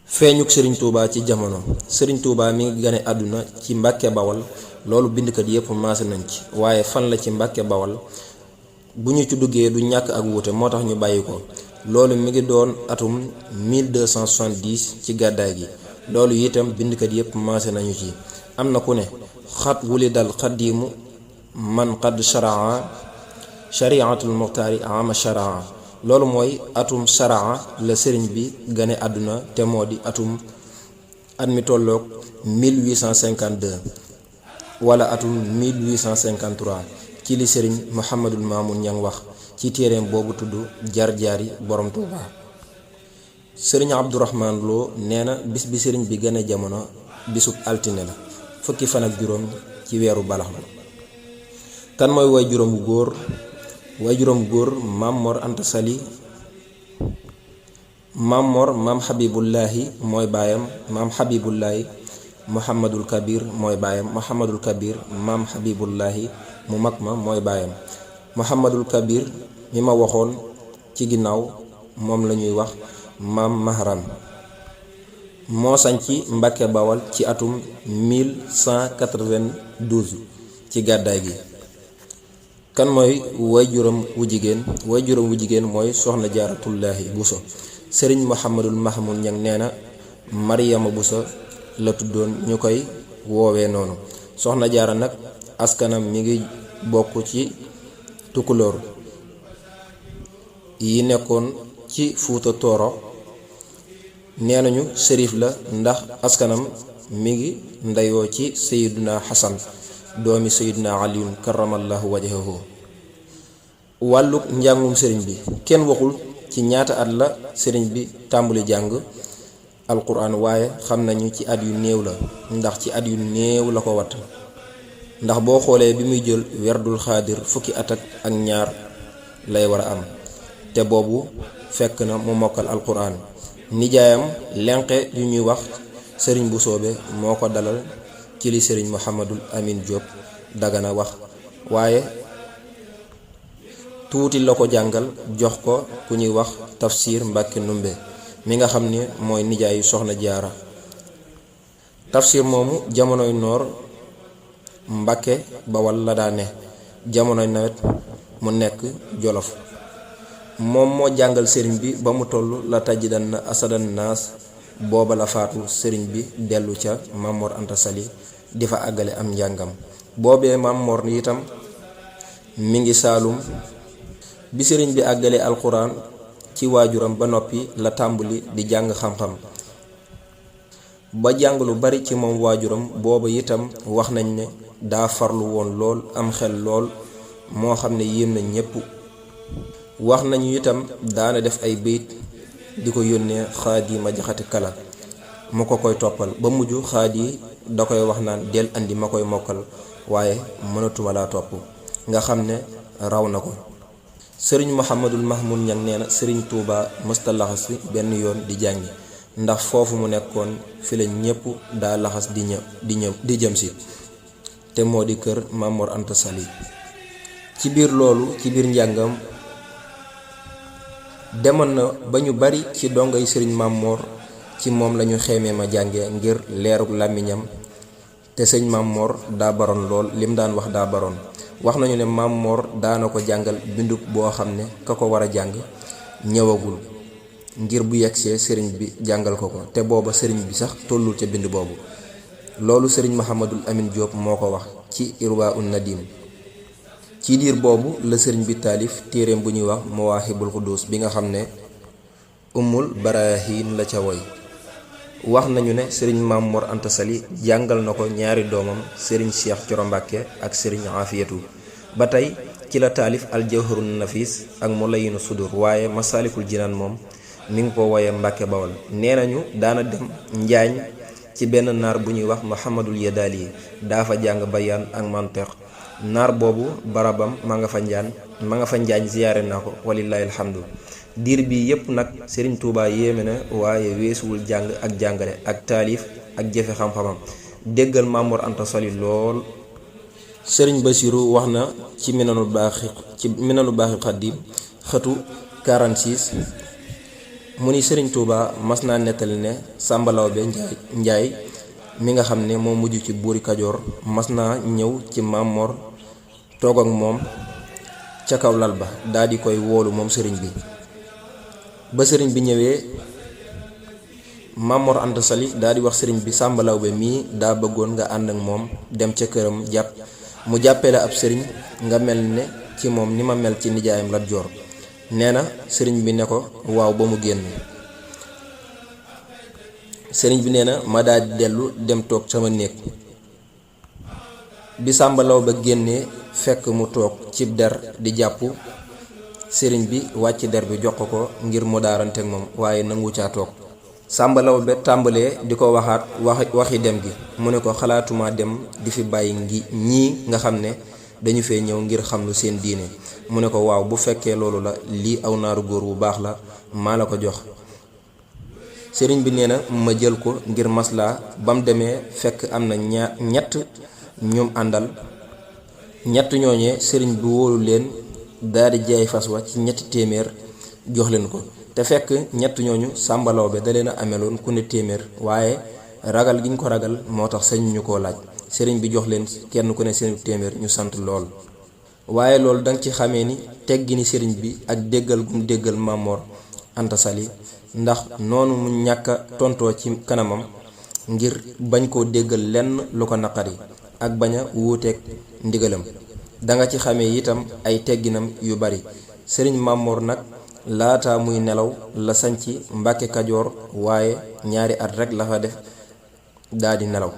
feeñuk Serigne Touba ci jamono. Serigne Touba mi ngi gane àdduna ci Mbàkke Bawal, loolu bindkat yépp maase nañ ci, waaye fan la ci Mbàkke Bawal bu ñu ci duggee du ñàkk ak wuute, moo tax ñu bàyyi ko. loolu mi ngi doon atum 1270 ci gàddaay gi, loolu itam bindkat yépp maase nañu ci. am na ku ne xat wuli dal xaddiimu man qad sharaa shariatul muxtaari ama sharaa, loolu mooy atum sharaa la sëriñ bi gane àdduna, te moo di at mi tolloog 1852 wala atum 1853 ci li sëriñ Mouhamadul Mamoun Ñang wax ci téereem boobu tudd jaar-jaari borom Tuuba. sëriñ Abdourahman Lo nee na bis bi sëriñ bi gane jamono bisub altine la, fukki fan ak juróom ci weeru balax la. kan mooy way juróom bu góor? way juróom góor Maam Mor Anta Sali. Maam Mor maam Habibullahi mooy baayam, maam Habibullahi Muhammadul Kabir mooy baayam, Muhammadul Kabir maam Habibullahi mu mag ma mooy baayam. Muhammadul Kabir mi ma waxoon ci ginnaaw moom la ñuy wax maam Mahram, moo sañci Mbàkke Bawal ci atum 1192 ci gàddaay gi. kan mooy waajuram wu jigéen? waajuram wu jigéen mooy soxna Jaaratullaahi Buso. sëriñ Mouhamadul Mahmoun Ñang nee na Mariama Buso la tuddoon, ñu koy woowee noonu. soxna Jaara nag askanam mi ngi bokk ci tukulóor yi nekkoon ci Fuuta Tooro. nee nañu sërif la ndax askanam mi ngi ndeyoo ci Sayyiduna Xasan doomi Sayyiduna Aliyun karamallahu wajhahu. wàlluk njàngum sëriñ bi kenn waxul ci ñaata at la sëriñ bi tàmbali jàng alquran, waaye xam nañu ci at yu néew la, ndax ci at yu néew la ko wat. ndax boo xoolee bi muy jël werdul xaadir fukki at ak ñaar lay war a am, te boobu fekk na mu mokkal alquran. nijaayam lenqe yu ñuy wax sëriñ bu soobe moo ko dalal ci li sëriñ Mouhamadul Amin Diop Dagana wax, waaye tuuti la ko jàngal jox ko ku ñuy wax Tafsir Mbàkke Numbe mi nga xam ne mooy nijaayu soxna Jaara. Tafsir moomu jamonoy noor Mbàkke Bawal la daa ne, jamonoy nawet mu nekk Jolof. moom moo jàngal sëriñ bi ba mu toll la tajjidan na asadan naas, booba la faatu. sëriñ bi dellu ca Maam Mor Anta Sali di fa àggale am njàngam. boobee Maam Mor itam mi ngi Saalum. bi sëriñ bi àggale alxuraan ci waajuram ba noppi la tàmbali di jàng xam-xam ba jàng lu bari ci moom waajuram. booba itam wax nañ ne daa farlu woon lool, am xel lool moo xam ne yéem na ñépp. wax nañu itam daana def ay bayit di ko yónnee Xaadi ma jaxate kala mu ko koy toppal, ba mujj Xaadi da koy wax naan del andi ma koy mokkal, waaye mënatuma laa topp. nga xam ne raw na ko. sëriñ Mouhamadul Mahmoun Ñang nee na sëriñ Touba mësta laxas benn yoon di jàngi, ndax foofu mu nekkoon fi la ñépp daa laxas di jëm si, te moo di kër Maam Mor Anta Sali. ci biir loolu, ci biir njàngam demoon na ba ñu bari ci dongay sëriñ Maam Mor ci moom lañu xeemee ma jànge ngir leeruk làmmiñam, te sëñ Maam Mor daa baroon lool, lim daan wax daa baroon. wax nañu ne Maam Mor daana ko jàngal bindub boo xam ne ka ko war a jàng ñëwagul, ngir bu yegsee sëriñ bi jàngal ko, te booba sëriñ bi sax tollul ca bind boobu. loolu sëriñ Mouhamadul Amin Diop moo ko wax ci Irwa un Nadim. ci diir boobu la sëriñ bi taalif téereem bu ñuy wax Mawaahibul Quddus bi nga xam ne Ummul Barahin la ca woy. wax nañu ne sëriñ Maam Mor Anta Sali jàngal na ko ñaari doomam sëriñ Cheikh Coro Mbàkke ak sëriñ Afiyatu. ba tey ci la taalif Aljawharun Nafis ak Mulayinu Sudur, waaye Masaalikul Jinaan moom mi ngi ko woye Mbàkke Bawal. nee nañu daana dem Njaañ ci benn naar bu ñuy wax Muhammadul Yadaali, daa fa jàng bayaan ak mantiq. naar boobu barabam ma nga fa njaañ ziyaare naa ko, walillaahi alhamdu. diir bi yépp nag sëriñ Touba yéeme na, waaye weesuwul jàng ak jàngale ak taalif ak jëfe xam-xamam, déggal Maam Mor Anta Sali lool. sëriñ Basiru wax na ci minanu baaxil xaddim xëtu 46 mu ni sëriñ Tuuba mas naa nettali ne Sàmba Lawbe Njaay mi nga xam ne moo mujj ci buuri Kajoor mas naa ñëw ci Maam Mor toog ak moom ca kaw lal ba daldi koy woolu moom sëriñ bi. ba sëriñ bi ñëwee Maam Mor Anta Sali daldi wax sëriñ bi Sàmba Lawbe mii daa bëggoon nga ànd ak moom dem ca këram mu jàppee la ab sëriñ nga mel ne ci moom ni ma mel ci nijaayam Lat Joor. nee na sëriñ bi ne ko waaw ba mu génn. sëriñ bi nee na ma daldi dellu dem toog sama néeg. bi Sàmba Lawbe génnee fekk mu toog cib der di jàpp sëriñ bi wàcc der bi jox ko ngir mu daaranteeg moom waaye nangu caa toog. Sàmba Lawbe tàmbalee di ko waxaat waxi dem gi mu ne ko xalaatuma dem di fi bàyyi ñii nga xam ne dañu fee ñëw ngir xam lu seen diine. mu ne ko waaw bu fekkee loolu la lii aw naaru góor bu baax la maa la ko jox. sëriñ bi nee na ma jël ko ngir maslaa ba mu demee fekk am na ñett ñum àndal. ñett ñooñee sëriñ bi wóolu leen daldi jaay fas wa ci ñetti téeméer jox leen ko te fekk ñett ñooñu Sàmba Lawbe da leen a ameloon ku ne téeméer waaye ragal giñ ko ragal moo tax sañu ñu koo laaj. sëriñ bi jox leen kenn ku ne seen téeméer ñu sant lool. waaye loolu danga ci xamee ni teggi ni sëriñ bi ak déggal gum déggal Maam Mor Anta Sali ndax noonu mu ñàkk a tontoo ci kanamam ngir bañ koo déggal lenn lu ko naqari ak bañ a wuuteeg ndigalam. danga ci xamee itam ay tegginam yu bari. sëriñ Maam Mor nag laata muy nelaw la sañci Mbàkke Kajoor waaye ñaari at rekk la fa def daldi nelaw.